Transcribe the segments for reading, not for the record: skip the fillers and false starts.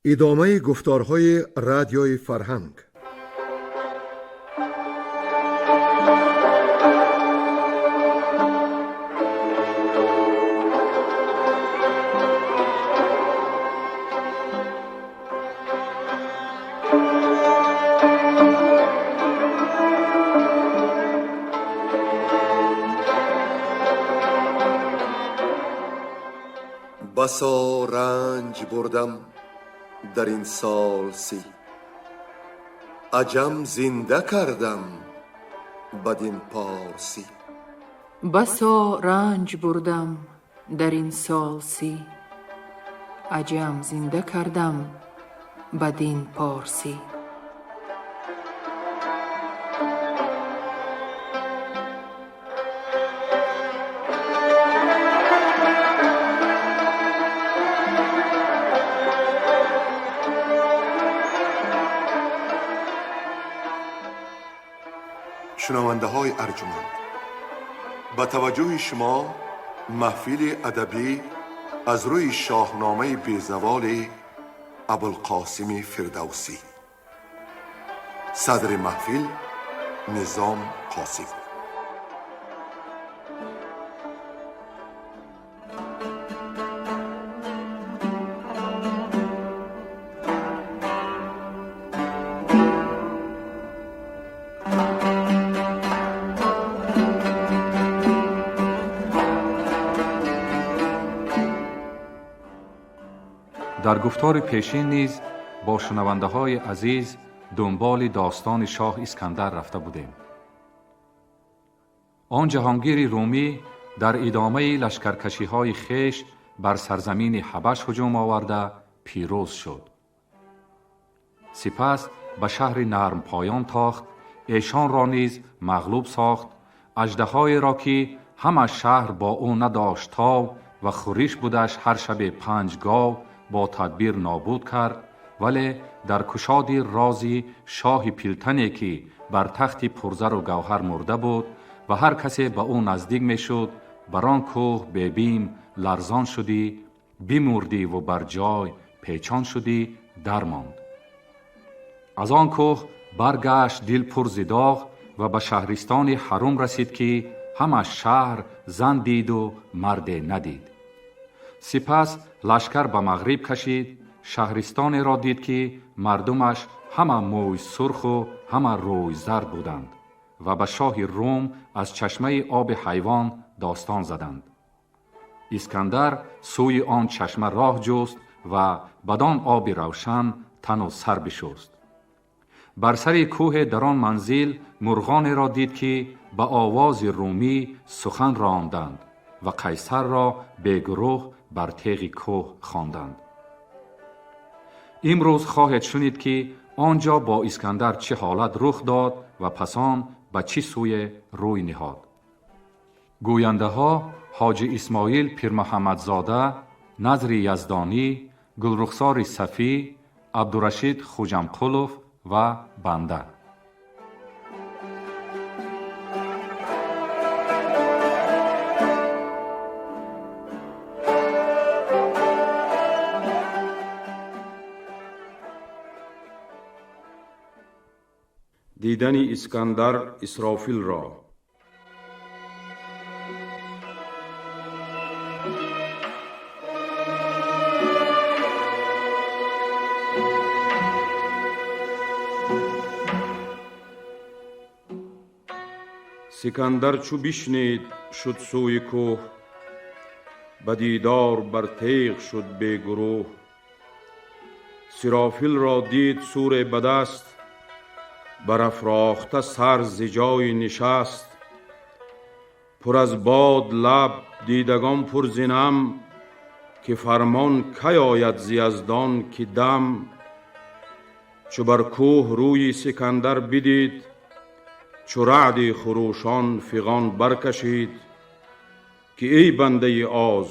Идомаи гуфторҳои Радиои Фарҳанг. Басо ранҷ бурдам дар ин сол 30, аҷам зинда кардам бадин порсӣ. Басо ранҷ бурдам дар ин сол 30, аҷам зинда кардам бадин порсӣ. Шунавандаҳои арҷманд, ба таваҷҷӯҳи шумо маҳфили адабӣ аз рӯи шоҳномаи безаволи Абулқосими Фирдавсӣ. Садри маҳфил Низом Қосим. Дар гуфтори пешин низ бо шунавандаҳои азиз дунболи достони шоҳ Искандар рафта будем. Он ҷаҳонгири румӣ дар идомаи лашкаркашиҳои хеш бар сарзамини Ҳабаш ҳуҷум оварда пирӯз шуд. Сипас ба шаҳри Нармпоён тохт, эшонро низ мағлуб сохт, аждаҳоеро ки ҳама шаҳр бо ӯ надошт тов ва хӯриш будаш ҳар шабе 5 гов бо тадбир нобуд кард, вале дар кушоди рози шоҳи пилтане ки бар тахти пурзару гавҳар мурда буд ва ҳар касе ба ӯ наздик мешуд, бар он кӯҳ бебим ларзон шудӣ, бимурдиву бар ҷой печон шудӣ, дармонд. Аз он кӯҳ баргашт дил пур зи доғ ва ба шаҳристони Ҳарум расид ки ҳама шаҳр зан диду марде надид. Сипас лашкар ба мағриб кашид, шаҳристонеро дид ки мардумаш ҳама мӯй сурху ҳама рӯй зард буданд ва ба шоҳи Рум аз чашмаи оби ҳайвон достон заданд. Искандар сӯи он чашма роҳ ҷуст ва бадон оби равшан тану сар бишуст. Бар сари кӯҳе дар он манзил мурғонеро дид ки ба овози румӣ сухан ронданд ва Қайсарро бегурӯҳ бар теғи кӯҳ хонданд. Имрӯз хоҳед шунид ки он ҷо бо Искандар чӣ ҳолат рух дод ва пас он ба чӣ сӯе рӯй ниҳод. Гӯяндаҳо Ҳоҷи Исмоил Пирмуҳаммадзода, Назри Яздонӣ, Гулрухсори Сафӣ, Абдурашид Хуҷамқулов ва банда. Дидани Искандар Исрофилро. Сикандар чу бишнид шуд сӯи кӯҳ, ба дидор бар теғ шуд бегурӯҳ. Сирофилро дид суре ба даст, барафрохта сар зи ҷойи нишаст. Пур аз бод лаб, дидагон пур зи нам, ки фармон кай ояд зи яздон ки дам. Чу бар кӯҳ рӯи Сикандар бидид, чу раъди хурӯшон фиғон баркашид, ки эй бандаи оз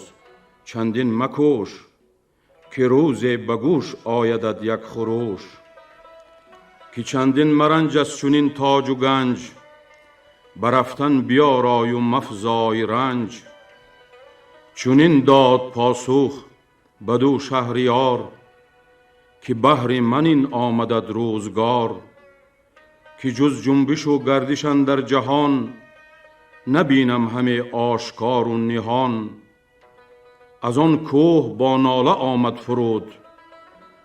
чандин макӯш, ки рӯзе ба гӯш оядат як хурӯш. Ки чандин маранҷ аз чунин тоҷу ганҷ, ба рафтан биёрою мафзой ранҷ. Чунин дод посух баду шаҳриёр, ки баҳри ман ин омадад рӯзгор, ки ҷуз ҷунбишу гардиш андар ҷаҳон набинам ҳаме ошкору ниҳон. Аз он кӯҳ бо нола омад фуруд,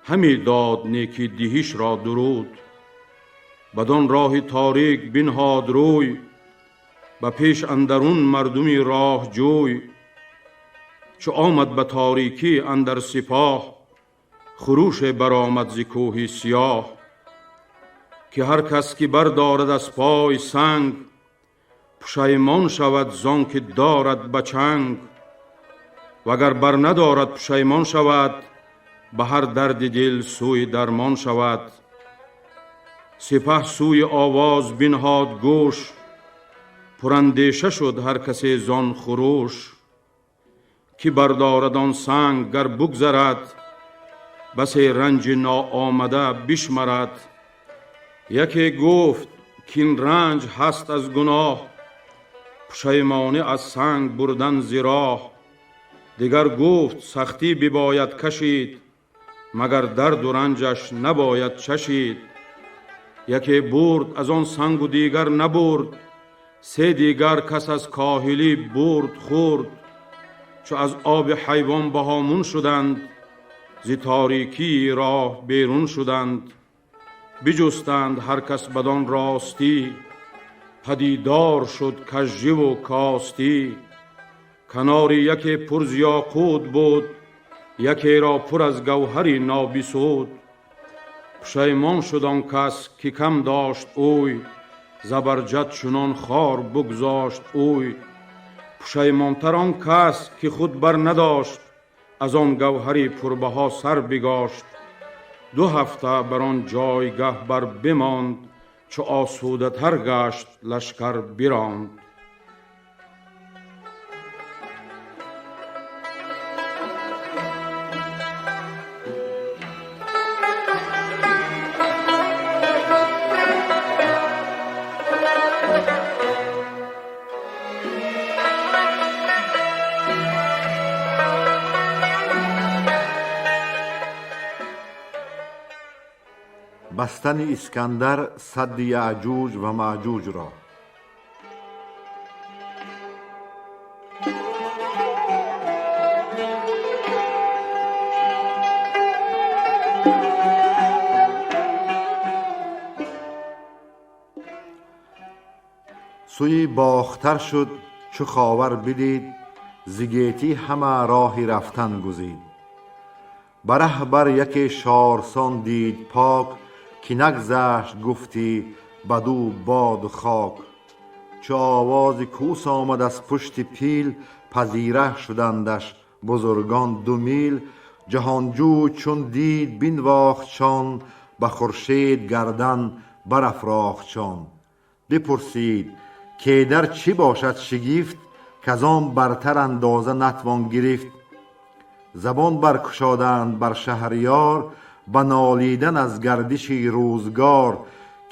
ҳаме дод неки диҳишро дуруд. Бадон роҳи торик бинҳод рӯй, ба пеш андарун мардуми роҳҷӯй. Чу омад ба торикӣ андар сипоҳ, хуруше баромад зи кӯҳи сиёҳ. Ки ҳар кас ки бардорад аз пой санг, пушаймон шавад зон ки дорад ба чанг. Вагар бар надорад пушаймон шавад, ба ҳар дарди дил сӯи дармон шавад. Сипаҳ сӯи овоз бинҳод гӯш, пурандеша шуд ҳар касе зон хуруш. Ки бардорад он санг гар бугзарад, басе ранҷи ноомада бишмарад. Яке гуфт кин ранҷ ҳаст аз гуноҳ, пушаймонӣ аз санг бурдан зи роҳ. Дигар гуфт сахтӣ бибояд кашид, магар дарду ранҷаш набояд чашид. Яке бурд аз он сангу дигар набурд, се дигар кас аз коҳилӣ бурд хӯрд. Чу аз оби ҳайвон ба ҳомун шуданд, зи торикии роҳ берун шуданд. Биҷустанд ҳар кас бадон ростӣ, падидор шуд кажживу костӣ. Канори яке пур зи ёқут буд, якеро пур аз гавҳари нобисуд. Пушаймон шуд он кас ки кам дошт ӯй, забарҷад чунон хор бугзошт ӯй. Пушаймонтар он кас ки худ бар надошт, аз он гавҳари пурбаҳо сар бигошт. 2 ҳафта бар он ҷойгаҳ бар бимонд, чу осудатар гашт лашкар биронд. Бастани Искандар садди Яъҷуҷ ва Маъҷуҷро. Сӯи Бохтар шуд, чу Ховар бидид, зи гетӣ ҳама роҳи рафтан гузид. Ба раҳ бар яке шорсон дид пок, ки нагзашт гуфтӣ баду боду хок. Чу овози кӯс омад аз пушти пил, пазира шудандаш бузургон 2 мил. Ҷаҳонҷӯй чун дид бинвохтшон, ба хуршед гардан барафрохтшон. Бипурсид кедар чӣ бошад шигифт, казон бартар андоза натвон гирифт. Забон баркушоданд бар шаҳриёр, ба нолидан аз гардиши рӯзгор,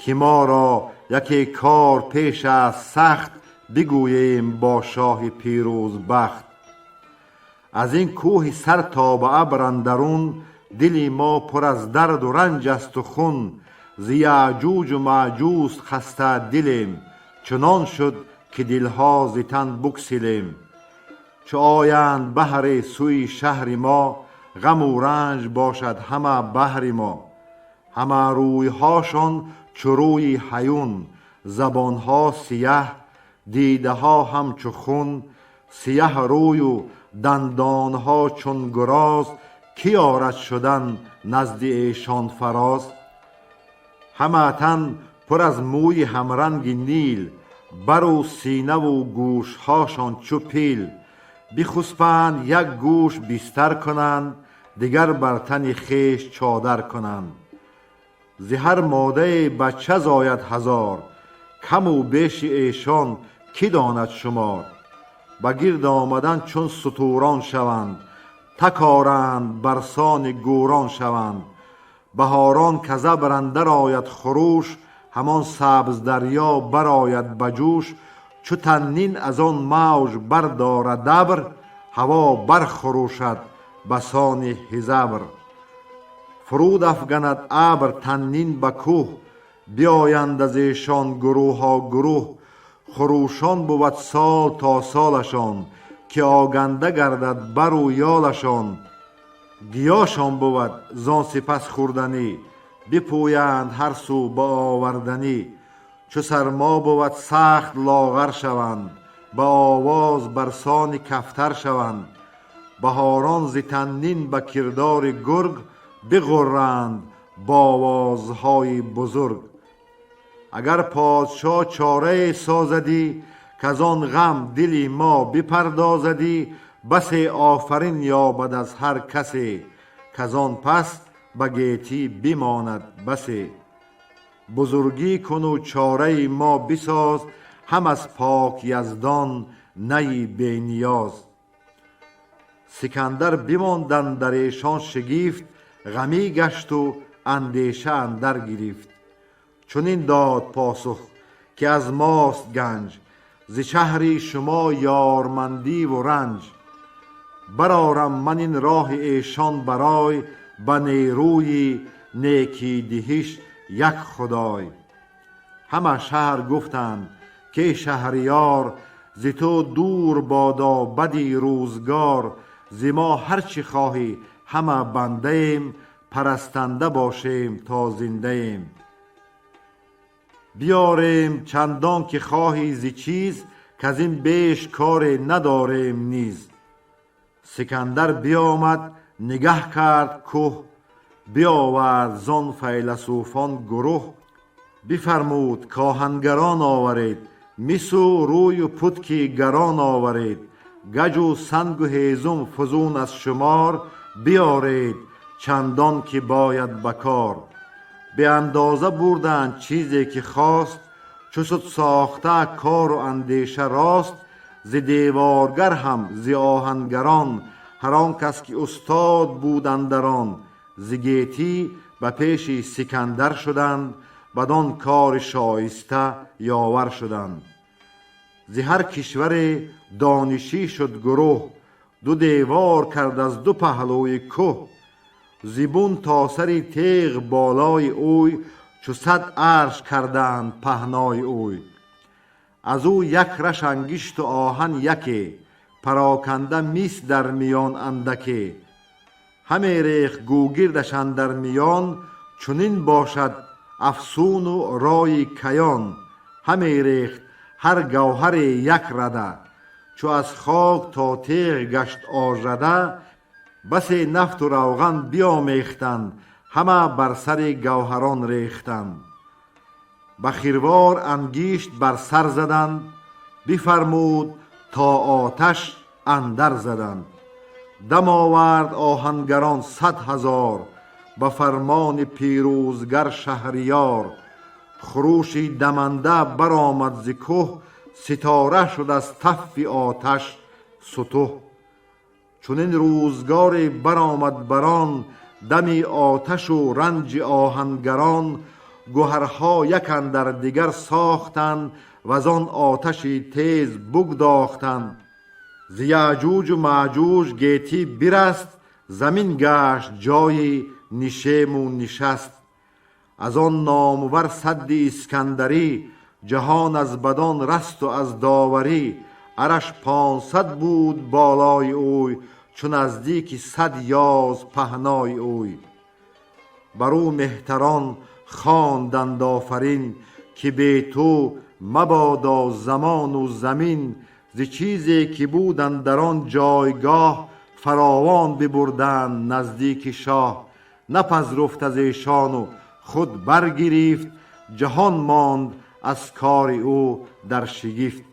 ки моро яке кор пеш аст сахт, бигӯем бо шоҳи пирӯзбахт. Аз ин кӯҳи сар то ба абр андарун, дили мо пур аз дарду ранҷ асту хун. Зи Яъҷуҷу Маъҷуз хаста дилем, чунон шуд ки дилҳо зи тан буксилем. Чу оянд баҳре сӯи шаҳри мо, ғаму ранҷ бошад ҳама баҳри мо. Ҳама рӯйҳошон чу рӯи ҳаюн, забонҳо сияҳ, дидаҳо ҳамчу хун. Сияҳ рӯю дандонҳо чун гуроз, ки ёрад шудан назди эшон фароз. Ҳама тан пур аз мӯи ҳамранги нил, бару синаву гӯшҳошон чу пил. Бихуспанд як гӯш бистар кунанд, дигар бар тани хеш чодар кунанд. Зи ҳар модае бача зояд 1000, каму беши эшон кӣ донад шумор. Ба гирд омадан чун сутурон шаванд, такоранд барсони гӯрон шаванд. Баҳорон каз абр андар ояд хуруш, ҳамон сабз дарё барояд ба ҷӯш. Чу таннин аз он мавҷ бардорад абр, ҳаво бархурӯшад басони ҳизабр. Фуруд афганад абр таннин ба кӯҳ, биёянд аз эшон гурӯҳҳо гурӯҳ. Хурӯшон бувад сол то солашон, ки оганда гардад бару ёлашон. Гиёшон бувад зон сипас хӯрданӣ, бипӯянд ҳар сӯ ба оварданӣ. Чу сармо бувад сахт лоғар шаванд, ба овоз бар сони кафтар шаванд. Баҳорон зи таннин ба кирдори гург биғурранд бо овозҳои бузург. Агар подшоҳ чорае созадӣ, казон ғам дили мо бипардозадӣ, басе офарин ёбад аз ҳар касе, казон пас ба гетӣ бимонад басе. Бузургӣ куну чораи мо бисоз, ҳам аз пок яздон наи бениёз. Сикандар бимонд дар эшон шигифт, ғамӣ гашту андеша андар гирифт. Чунин дод посух ки аз мост ганҷ, зи шаҳри шумо ёрмандиву ранҷ. Барорам ман ин роҳи эшон барой, ба нерӯи некидиҳиш як худой. Ҳама шаҳр гуфтанд ки эй шаҳриёр, зи ту дур бодо бади рӯзгор. Зи мо ҳар чӣ хоҳӣ ҳама бандаем, парастанда бошем то зиндаем. Биёрем чандон ки хоҳӣ зи чиз, каз ин беш коре надорем низ. Сикандар биёмад нигаҳ кард кӯҳ, биёвард зон файласуфон гурӯҳ. Бифармуд коҳангарон оваред, мису рӯю путки гарон оваред. Гаҷу сангу ҳезум фузун аз шумор, биёред чандон ки бояд ба кор. Беандоза бурданд чизе ки хост, чу шуд сохта кору андеша рост. Зи деворгар ҳам зи оҳангарон, ҳар он кас ки устод буд андар он. Зи гетӣ ба пеши Сикандар шуданд, бадон кори шоиста ёвар шуданд. Зи ҳар кишваре донишӣ шуд гурӯҳ, ду девор кард аз ду паҳлӯи кӯҳ. Зи бун то сари теғ болои ӯй, чу сад арш карданд паҳнои ӯй. Аз ӯ як раш ангишту оҳан яке, пароканда мис дар миён андаке. Ҳаме рехт гӯгирдаш андар миён, чунин бошад афсуну рои каён. Ҳаме рехт ҳар гавҳаре як рада, чу аз хок то теғ гашт ожрада. Басе нафту равған биомехтанд, ҳама бар сари гавҳарон рехтанд. Ба хирвор ангишт бар сар заданд, бифармуд то оташ андар заданд. Дам овард оҳангарон 100,000, ба фармони пирӯзгар шаҳриёр. Хурӯши даманда баромад зи кӯҳ, ситора шуд аз таффи оташ сутӯҳ. Чунин рӯзгоре баромад барон, дами оташу ранҷи оҳангарон. Гӯҳарҳо як андар дигар сохтанд, вазон оташи тез бугдохтанд. Зи яъҷуҷу маъҷуҷ гетӣ бираст, замин гашт ҷои нишему нишаст. Аз он номвар садди Искандарӣ, ҷаҳон аз бадон расту аз доварӣ. Араш 500 буд болои ӯй, чу наздики 100 ёз паҳнои ӯй. Бар ӯ меҳтарон хонданд офарин, ки бе ту мабодо замону замин. Зи чизе ки буд андар он ҷойгоҳ, фаровон бибурданд наздики шоҳ. Напазруфт аз эшону худ баргирифт, ҷаҳон монд аз кори ӯ дар шигифт.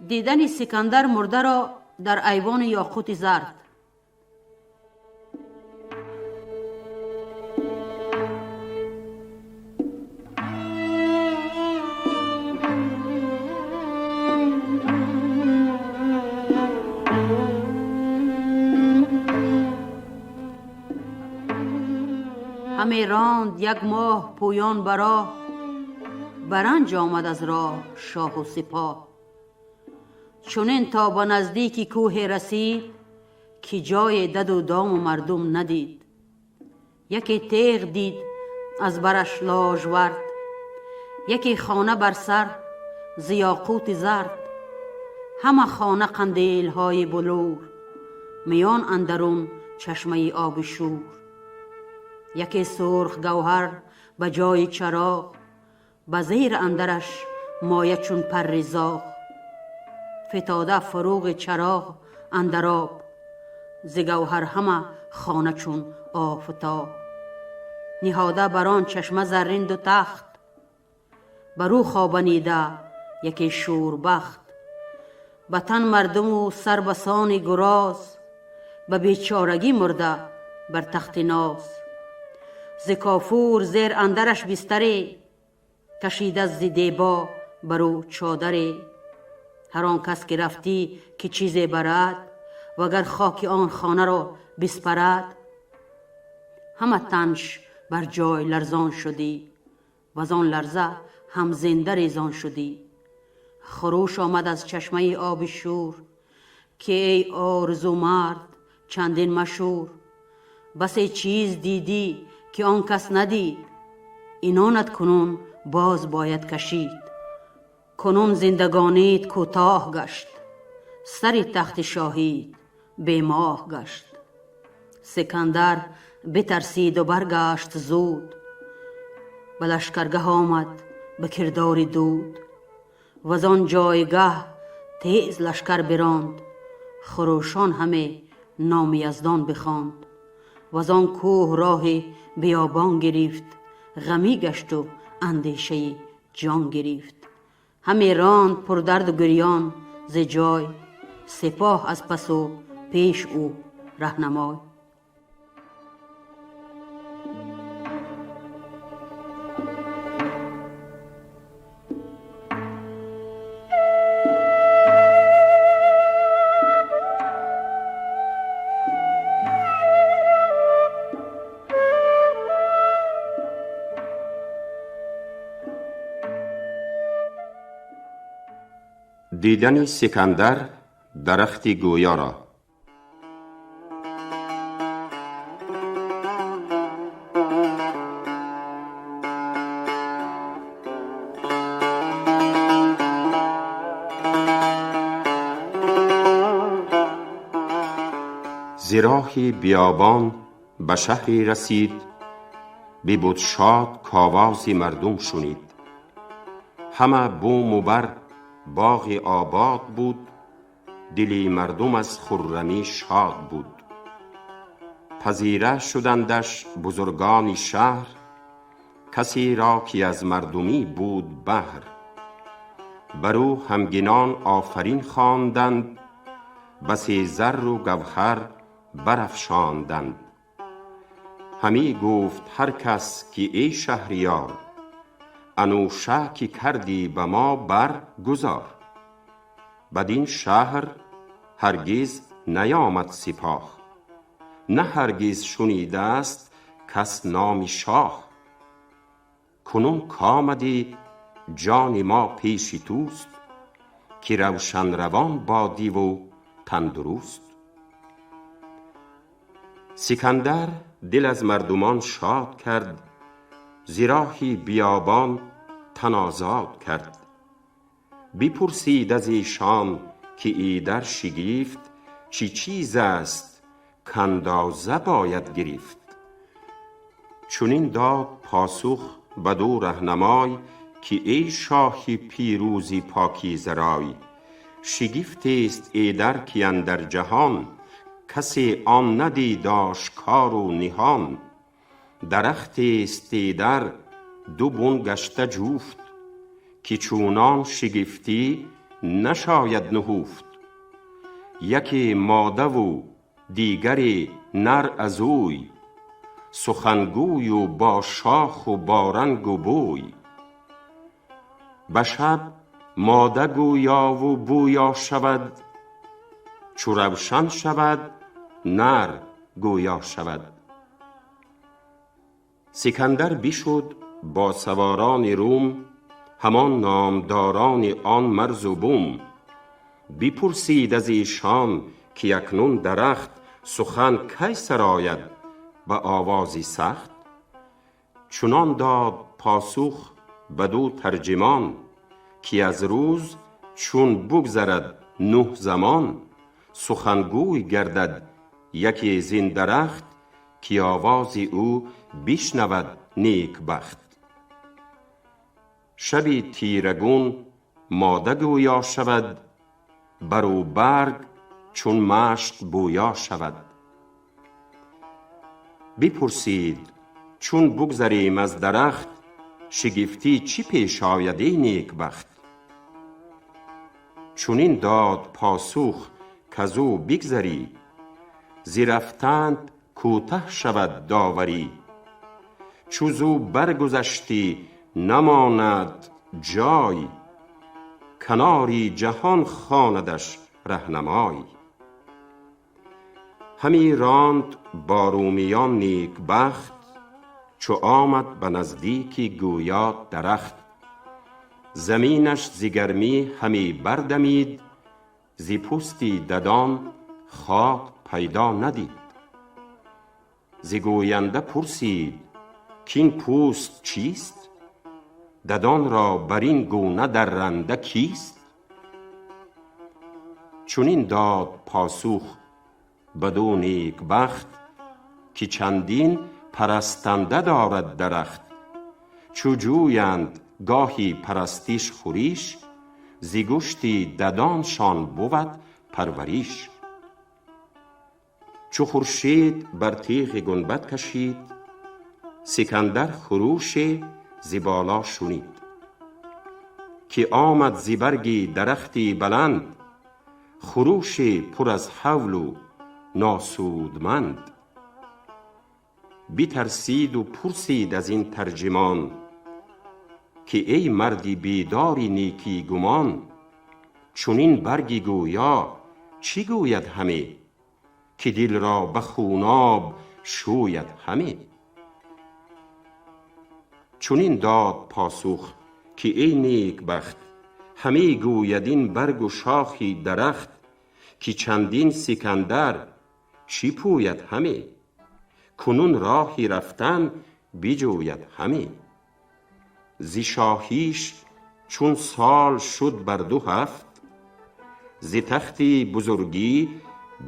Дидани Сикандар мурдаро дар айвони ёқути зард. Ҳаме ронд як моҳ пӯён ба роҳ, баранҷ омад аз роҳ шоҳу сипоҳ. Чунин то ба наздики кӯҳе расид, ки ҷое даду дому мардум надид. Яке теғ дид аз бараш ложвард, яке хона бар сар зи ёқути зард. Ҳама хона қандилҳои булур, миён андарун чашмаи оби шӯр. Яке сурх гавҳар ба ҷои чароғ, ба зер андараш моя чун парри зоғ. Фитода фурӯғи чароғ андар об, зи гавҳар ҳама хона чун офтоб. Ниҳода бар он чашма заррин ду тахт, бар ӯ хобанида яке шӯрбахт. Ба тан мардуму сар ба сони гуроз, ба бечорагӣ мурда бар тахти ноз. Зи кофур зер андараш бистаре, кашида зи дебо бар ӯ чодаре. Ҳар он кас ки рафтӣ ки чизе барад, вагар хоки он хонаро биспарад, ҳама танш бар ҷой ларзон шудӣ, вазон ларза ҳам зинда резон шудӣ. Хурӯш омад аз чашмаи оби шӯр, ки эй орзумард чандин машҳур. Басе чиз дидӣ ки он кас надид, инонат кунун боз бояд кашид. Кунун зиндагонит кӯтоҳ гашт, сари тахти шоҳид бемоҳ гашт. Сикандар битарсиду баргашт зуд, ба лашкаргаҳ омад ба кирдори дуд. Вазон ҷойгаҳ тез лашкар биронд, хурӯшон ҳаме номи яздон бихонд. Вазон кӯҳ роҳи биёбон гирифт, ғамӣ гашту андешаи ҷон гирифт. Ҳаме ронд пурдарду гирён зи ҷой, сипоҳ аз пасу пеш ӯ раҳнамой. Дидани Сикандар дарахти гӯёро. Зи роҳи биёбон ба шаҳре расид, бибуд шод ковози мардум шунид. Ҳама буму бар боғи обод буд, дили мардум аз хуррамӣ шод буд. Пазира шудандаш бузургони шаҳр, касеро ки аз мардумӣ буд баҳр. Бар ӯ ҳамгинон офарин хонданд, басе зарру гавҳар барафшонданд. Ҳамӣ гуфт ҳар кас ки эй шаҳриёр, анӯша ки кардӣ ба мо бар гузор. Бадин шаҳр ҳаргиз наёмад сипоҳ, на ҳаргиз шунидааст кас номи шоҳ. Кунун کآمدی جان ما پیش توست، که روشن روان بادی و تندرست. سکندر دل از مردمان شاد کرد، ز راهی بیابان تن آزاد کرد. بپرسید از ایشان که ایدر شگفت، چه چیز است کاندازه باید گرفت. چنین داد پاسخ بدو رهنمای، که ای شاه پیروز پاکیزه رای، شگفتی است ایدر که اندر جهان، کسی آن ندید آشکار و نهان. درختی است ایدر دو بن گشته جفت، که چونان شگفتی نشاید نهفت. یکی ماده و دیگری نر ازوی، سخنگوی و با شاخ و با رنگ و بوی. به شب ماده گویا و بویا شود، چو روشن شود نر گویا شود. Сикандар бишуд бо саворони Рум, ҳамон номдорони он марзу бум. Бипурсид аз эшон ки акнун дарахт сухан кай сарояд ба овози сахт? Чунон дод посух бадӯ тарҷимон, ки аз рӯз чун бугзарад нӯҳ замон, сухангӯй гардад яке зин дарахт, ки овози ӯ бишнавад некбахт. Шаби тирагун мода гӯё шавад, бару барг чун машк бӯё шавад. Бипурсид чун бугзарем аз дарахт, шигифтӣ чӣ пеш ояд эй некбахт? Чунин дод посух каз ӯ бигзарӣ, зи рафтант кӯтаҳ шавад доварӣ. Чу зӯ баргузаштӣ намонад ҷой, канори ҷаҳон хонадаш раҳнамой. Ҳами ронд бо румиён некбахт, чу омад ба наздики гӯё дарахт. Заминаш зи гармӣ ҳами бардамид, зи пӯсти дадон хок пайдо надид. Зи гӯянда пурсид кин пӯст чист? Дадонро бар ин гуна дарранда кист? Чунин дод посух бадӯ некбахт, ки чандин парастанда дорад дарахт. Чу ҷӯянд гоҳи парастиш хӯриш, зи гӯшти дадоншон бувад парвариш. Чу хуршед бар теғи гунбад кашид, Сикандар хурӯше зи боло шунид, ки омад зи барги дарахти баланд, хурӯше пур аз ҳавлу носудманд. Битарсиду пурсид аз ин тарҷимон, ки эй марди бедори некӣ гумон, чунин барги гӯё чӣ гӯяд ҳаме, ки дил ро ба хуноб шӯяд ҳаме? Чунин дод посух ки эй некбахт, ҳаме гӯяд ин баргу шохи дарахт, ки чандин Сикандар чӣ пӯяд ҳаме, кунун роҳи рафтан биҷӯяд ҳаме. Зи шоҳиш чун сол шуд бар ду ҳафт, зи тахти бузургӣ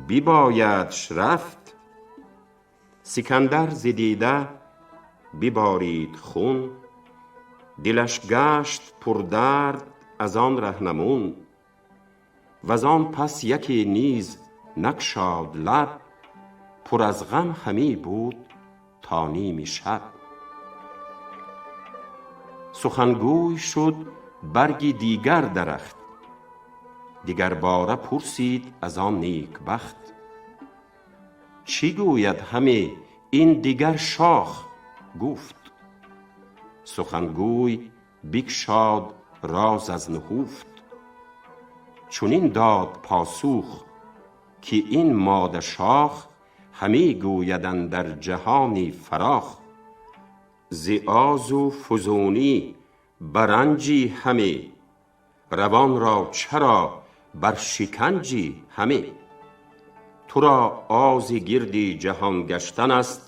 бибоядш рафт. Сикандар зи дида биборид хун, дилаш гашт пурдард аз он раҳнамун. Ваз он пас яке низ накшод лаб, пур аз ғам ҳамӣ буд то ними шаб. Сухангӯй шуд барги дигар дарахт, дигарбора пурсид аз он некбахт. Чӣ гӯяд ҳаме ин дигар шох? Гуфт. Сухангӯй бикшод роз аз нуҳуфт. Чунин дод посух ки ин мода шох, ҳаме гӯяд андар ҷаҳони фарох. Зи озу фузунӣ баранҷӣ ҳаме, равон ро чаро бар шиканҷӣ ҳаме? Туро ози гирди ҷаҳон гаштан аст,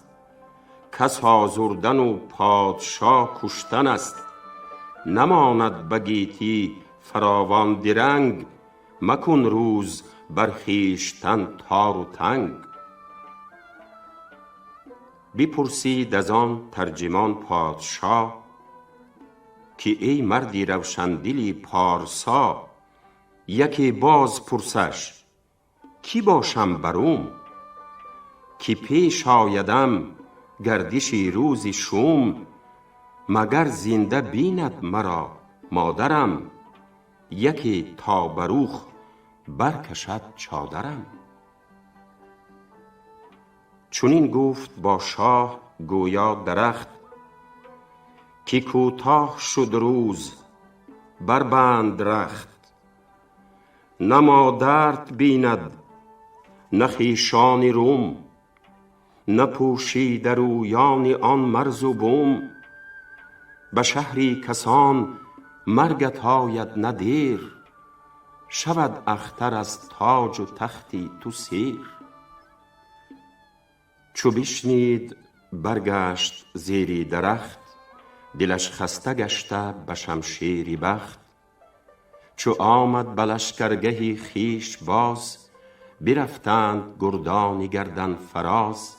кас озурдану подшоҳ куштан аст. Намонад ба гетӣ фаровон диранг, макун рӯз бар хештан тору танг. Бипурсид аз он тарҷимон подшоҳ, ки эй марди равшандили порсо, яке боз пурсаш ки бошам барум, ки пеш оядам гардиши рӯзи шум, магар зинда бинад маро модарам, яке то барух баркашад чодарам. Чунин гуфт бо шоҳ гӯё дарахт, ки кӯтоҳ шуд рӯз барбанд рахт. На модарт бинад, на хешони Рум, نپوشیده رویان آن مرز و بوم. به شهری کسان مرگت آید نه دیر، شود اختر از تاج و تختی تو سیر. چو بشنید برگشت زیر درخت، دلش خسته گشته به شمشیر بخت. چو آمد به لشکرگه خویش باز، برفتند گردان گردن فراز.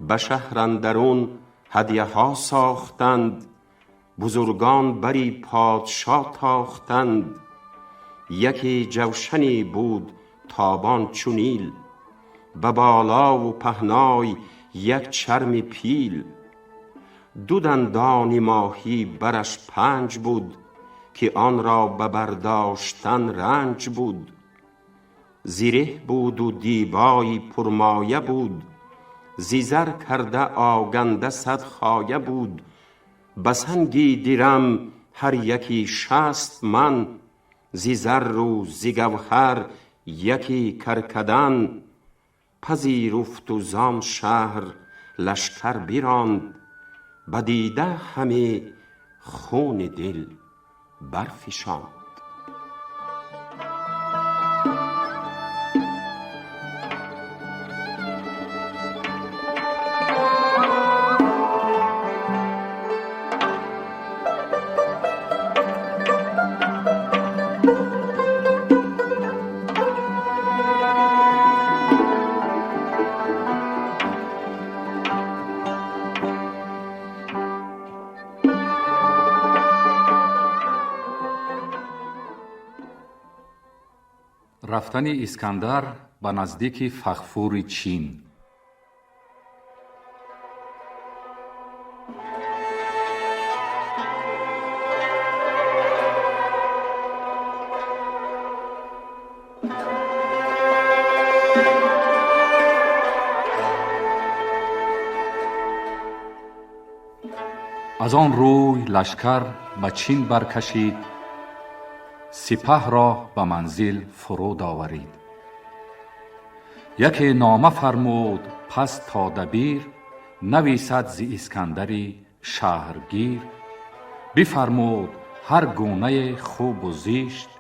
به شهر اندرون هدیه ها ساختند، بزرگان بری پادشا تاختند. یکی جوشنی بود تابان چو نیل، به بالا و پهنای یک چرم پیل. دو دندان ماهی برش پنج بود، که آن را به برداشتن رنج بود. زره بود و دیبایی پرمایه بود، ز زر کرده آگنده 100 خایه بود. به سنگی درم هر یکی 60 من، ز زر و ز گوهر یکی کرکدن. پذیرفت و زان شهر لشکر براند، بدیده همه خون دل برفشاند. Рафтани Искандар ба наздики Фағфури Чин. Аз он рӯй лашкар ба Чин баркашид, сипаҳро ба манзил фуруд оварид. Яке нома фармуд пас то дабир, нависад зи Искандари шаҳргир. Бифармуд ҳар гунае хубу зишт,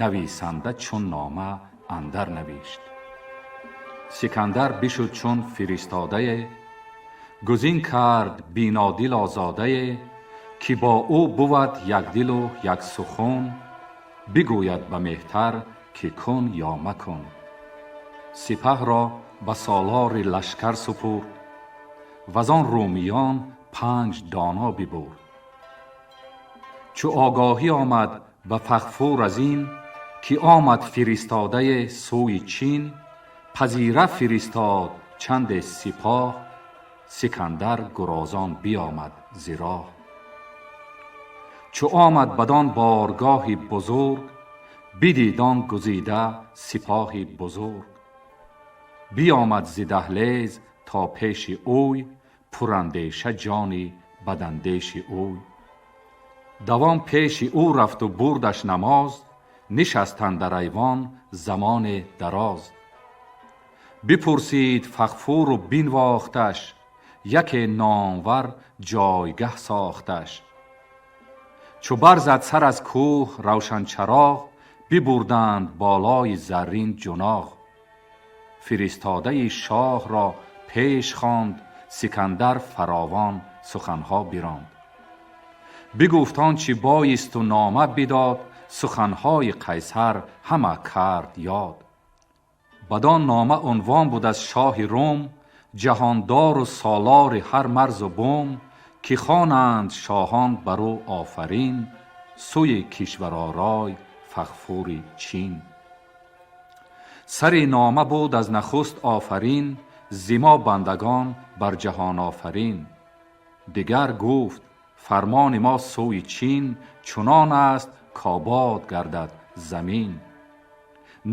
нависанда чун нома андар навишт. Сикандар бишуд чун фиристодае, гузин кард бинодил озодае, ки бо ӯ бувад якдилу яксухун, бигӯяд ба меҳтар ки кун ё макун. Сипаҳро ба солори лашкар супурд, вазон румиён 5 доно бибурд. Чу огоҳӣ омад ба Фағфур аз ин, ки омад фиристодае сӯи Чин, пазира фиристод чанде сипоҳ, Сикандар гурозон биомад зи роҳ. Чу омад бадон боргоҳи бузург, бидид он гузида сипоҳи бузург. Биомад зи даҳлез то пеши ӯй, пурандеша ҷони бадандеши ӯй. Давон пеши ӯ рафту бурдаш намоз, нишаст андар айвон замоне дароз. Бипурсид Фағфуру бинвохташ, яке номвар ҷойгаҳ сохташ. Чу барзад сар аз кӯҳ равшанчароғ, бибурданд болои заррин ҷуноғ. Фиристодаи шоҳро пеш хонд, Сикандар фаровон суханҳо биронд. Бигуфт он чи боисту нома бидод, суханҳои Қайсар ҳама кард ёд. Бадон нома унвон буд аз шоҳи Рум, ҷаҳондору солори ҳар марзу бум, ки хонанд шоҳон бар ӯ офарин, сӯи кишваророй Фағфури Чин. Сари нома буд аз нахуст офарин, зи мо бандагон бар ҷаҳонофарин. Дигар гуфт фармони мо сӯи Чин, чунон аст кобод гардад замин.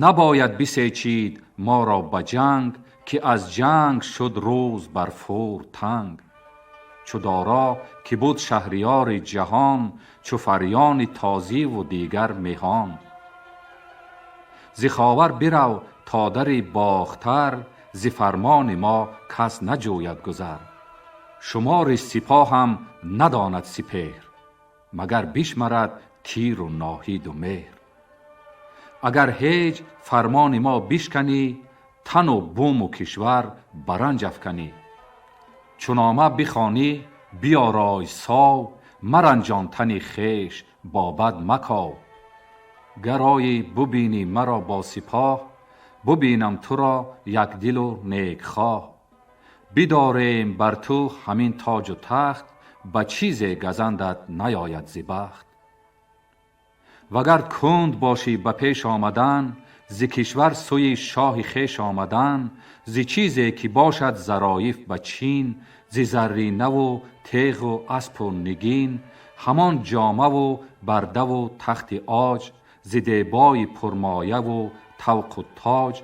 Набояд бисечид моро ба ҷанг, ки аз ҷанг шуд рӯз бар фур танг. Чу Доро ки буд шаҳриёри ҷаҳон, чу фарёни тозиву дигар меҳон. Зи Ховар бирав то дари Бохтар, Зи фармони мо кас наҷӯяд гузар. Шумори сипоҳам надонад сипеҳр, магар бишмарад тиру ноҳиду меҳр. Агар ҳеҷ фармони мо бишканӣ, тану буму кишвар ба ранҷ афканӣ. Чу нома бихонӣ, биёрой сов, маранҷон тани хеш бо бад маков. Гар оӣ бубинӣ маро бо сипоҳ, бубинам туро якдилу некхоҳ. Бидорем бар ту ҳамин тоҷу тахт, ба чизе газандат наёяд зи бахт. Вагар кунд бошӣ ба пеш омадан, зи кишвар сӯи шоҳи хеш омадан, зи чизе ки бошад зароиф ба чин, зи зарринаву теғу аспу нигин, ҳамон ҷомаву бардаву тахти оҷ, зи дебои пурмояву тавқу тоҷ,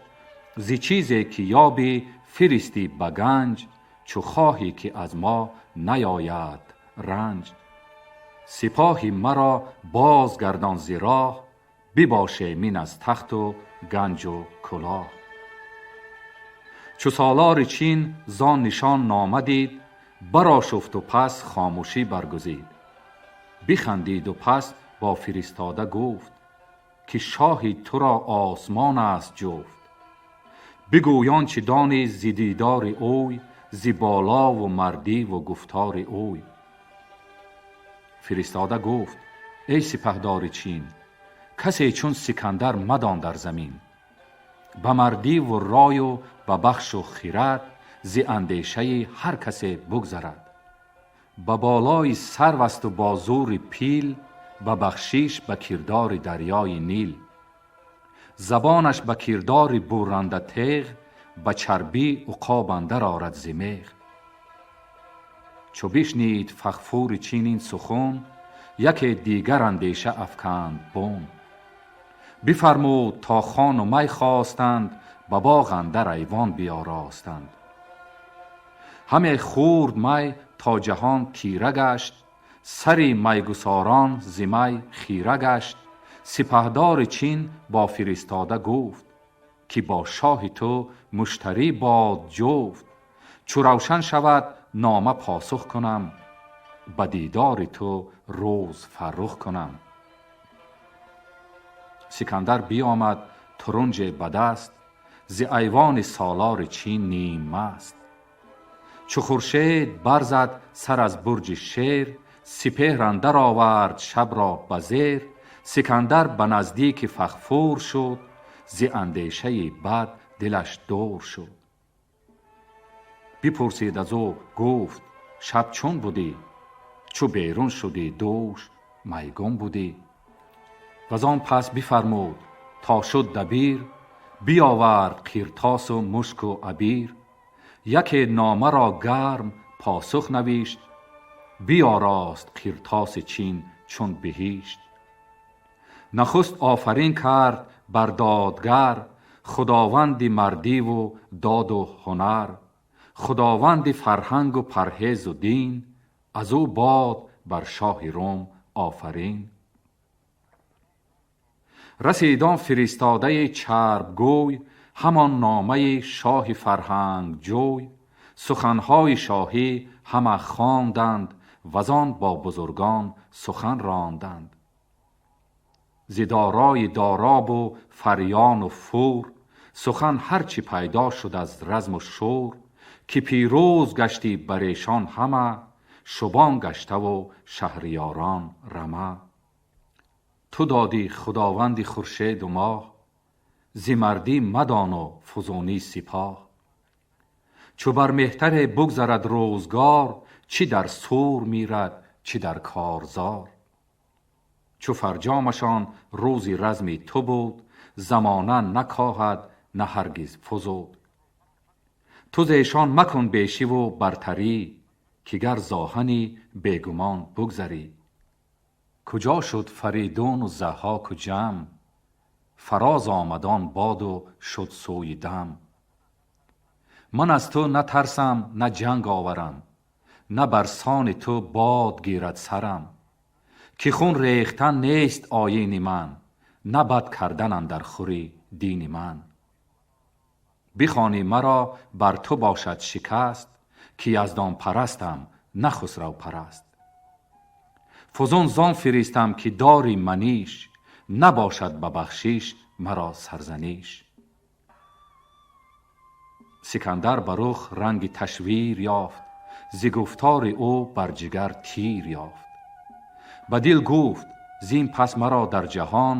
зи чизе ки ёбӣ фиристӣ ба ганҷ, чу хоҳӣ ки аз мо наёяд ранҷ. Сипоҳи маро бозгардон зи роҳ, бибош эмин аз тахту ганҷу кулоҳ. Чу солори Чин зон нишон нома дид, барошуфту пас хомӯшӣ баргузид. Бихандиду пас бо фиристода гуфт, ки шоҳи туро осмон аст ҷуфт. Бигӯй он чӣ донӣ зи дидори ӯй, зи болову мардиву гуфтори ӯй. Фиристода гуфт: эй сипаҳдори Чин, касе чун Сикандар мадон дар замин. Ба мардиву рою ба бахшу хирад, зи андешаи ҳар касе бугзарад. Ба болои сарв асту бо зури пил, ба бахшиш ба кирдори дарёи Нил. Забонаш ба кирдори бурранда теғ, ба чарбӣ уқоб андар орад зи меғ. Чу бишнид Фағфури Чин ин сухун, яке дигар андеша афканд бун. Бифармуд то хону май хостанд, ба боғ андар айвон биёростанд. Ҳаме хӯрд май то ҷаҳон тира гашт, сари майгусорон зи май хира гашт. Сипаҳдори Чин бо фиристода гуфт, ки бо шоҳи ту муштарӣ бод ҷуфт. Чу равшан шавад нома посух кунам, ба дидори ту рӯз фаррух кунам. Сикандар биомад турунҷе ба даст, зи айвони солори Чин ниммаст. Чу хуршед барзад сар аз бурҷи шер, сипеҳр андар овард шабро ба зер. Сикандар ба наздики Фағфур шуд, зи андешаи бад дилаш дур шуд. Бипурсид аз ӯ, гуфт: шаб чун будӣ? Чу берун шудӣ дӯш майгун будӣ. Вазон пас бифармуд то шуд дабир, биёвард қиртосу мушку абир. Яке номаро гарм посух навишт, биёрост қиртоси Чин чун биҳишт. Нахуст офарин кард бар додгар, худованди мардиву доду ҳунар, худованди фарҳангу парҳезу дин, аз ӯ бод бар шоҳи Рум офарин. Расид он фиристодаи чарбгӯй, ҳамон номаи шоҳи фарҳангҷӯй. Суханҳои шоҳӣ ҳама хонданд, вазон бо бузургон сухан ронданд. Зи дорои доробу фарёну фур, сухан ҳарчи пайдо шуд аз разму шӯр, ки пирӯз гаштӣ бар эшон ҳама, шубон гаштаву шаҳриёрон рама. Ту додӣ худованди хуршеду моҳ, зи мардӣ мадону фузунӣ сипоҳ. Чу бар меҳтаре бугзарад рӯзгор, чӣ дар сур мирад, чӣ дар корзор. Чу фарҷомашон рӯзи разми ту буд, замона накоҳад на ҳаргиз фузуд. Ту зешон макун бешиву бартарӣ, ки гар зоҳанӣ бегумон бугзарӣ. Куҷо шуд Фаридуну Заҳҳоку Ҷам, фароз омад он боду шуд сӯи дам. Ман аз ту на тарсам, на ҷанг оварам, на бар сони ту бод гирад сарам. Ки хун рехтан нест оини ман, на бад кардан андар хури дини ман. Бихонӣ маро бар ту бошад шикаст, ки яздонпарастам, на хусравпараст. Фузун зон фиристам ки дори маниш, набошад ба бахшиш маро сарзаниш. Сикандар ба рух ранги ташвир ёфт, зи гуфтори ӯ бар ҷигар тир ёфт. Ба дил гуфт зин пас маро дар ҷаҳон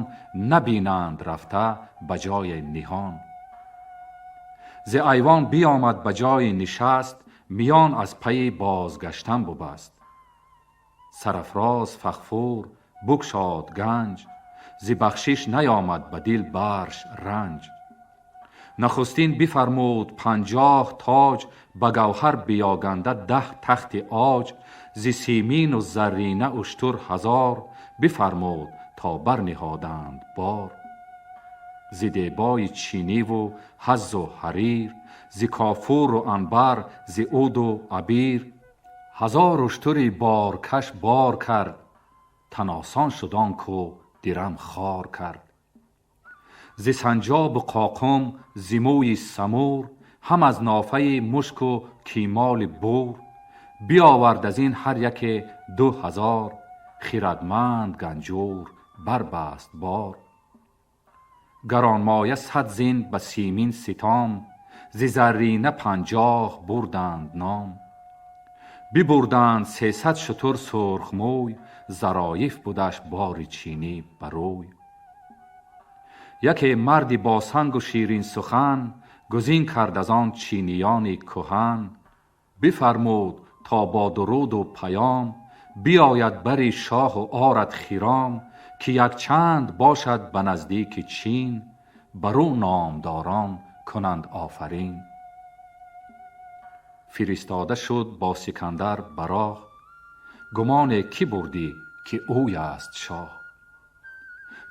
набинанд рафта ба ҷои ниҳон. Зи айвон биомад ба ҷои нишаст, миён аз пайи бозгаштан бубаст. Сарафроз фахфур букшод ганҷ, зи бахшиш наёмад ба дил барш ранҷ. Нахустин бифармуд 50 тоҷ, ба гавҳар биёганда 10 тахти оҷ, зи симину заррина уштур 1000 бифармуд то барниҳоданд бор. Зи дебои чиниву ҳаззу ҳарир, зи кофуру анбар, зи уду абир, 1000 уштури боркаш бор кард, таносон шуд он ку дирам хор кард. Зи санҷобу қоқум, зи мӯи самур, ҳам аз нофаи мушку кимоли бур, биовард аз ин ҳар яке 2000, хирадманд ганҷур барбаст бор. Гаронмоя 100 зин ба симин ситом, зи заррина 50 бурданд ном. Бибурданд 300 шутур сурхмӯй, зароиф будаш бори чинӣ барӯй. Яке марди бо сангу ширин сухан, гузин кард аз он чиниёни кӯҳан. Бифармуд то бо дуруду паём, биояд бари шоҳу орад хиром, ки якчанд бошад ба наздики Чин, бар ӯ номдорон кунанд офарин. Фиристода шуд бо Сикандар ба роҳ, гумоне кӣ бурдӣ ки ӯй аст шоҳ.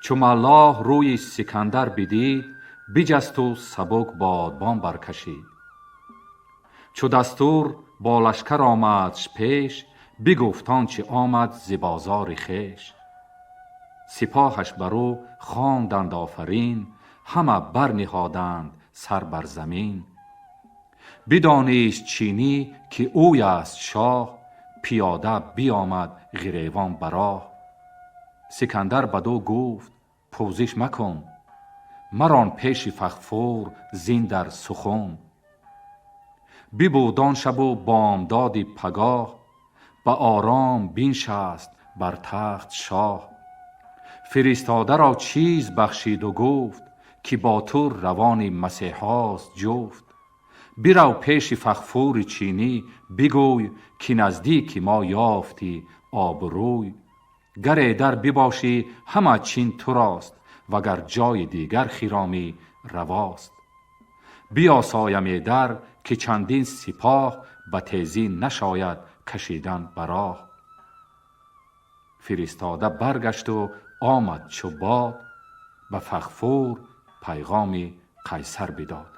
Чу маллоҳ рӯи Сикандар бидид, биҷасту сабук бодбон баркашид. Чу дастур бо лашкар омадш пеш, бигуфт он чи омад зи бозори хеш. Сипоҳаш бар ӯ хонданд офарин, ҳама барниҳоданд сар бар замин. Бидонист чинӣ ки ӯй аст шоҳ, пиёда биомад ғиревон ба роҳ. Сикандар бадӯ гуфт пӯзиш макун, марон пеши фахфур зин дар сухун. Бибуд он шабу бомдоди пагоҳ, ба ором биншаст бар тахт шоҳ. Фиристодаро чиз бахшиду гуфт, ки бо ту равони масеҳост ҷуфт. Бирав пеши фахфури чинӣ, бигӯй ки наздики мо ёфтӣ обрӯй. Гаре дар бибошӣ ҳама чин турост, вагар ҷои дигар хиромӣ равост. Биосоям дар ки чандин сипоҳ, ба тезӣ нашояд кашидан ба роҳ. Фиристода баргашту омад чу бод, ба фахфур пайғоми қайсар бидод.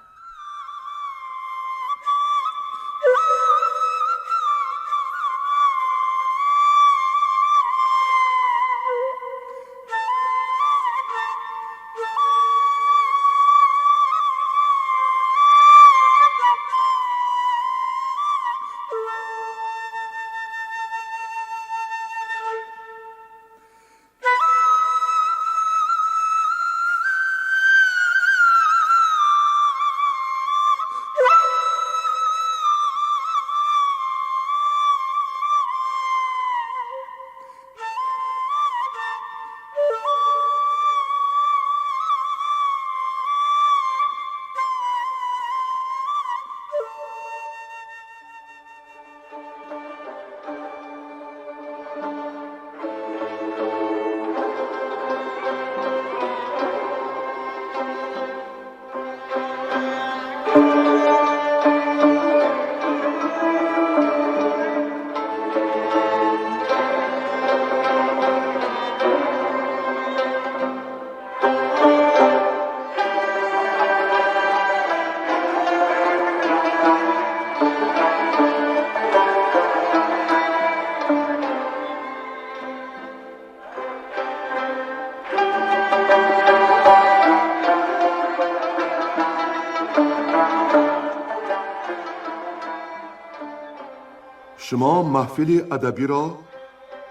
Шумо маҳфили адабиро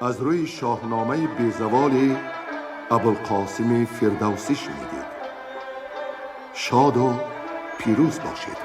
аз рӯи Шоҳномаи безаволи Абулқосими Фирдавсӣ шунидед. Шоду пирӯз бошед.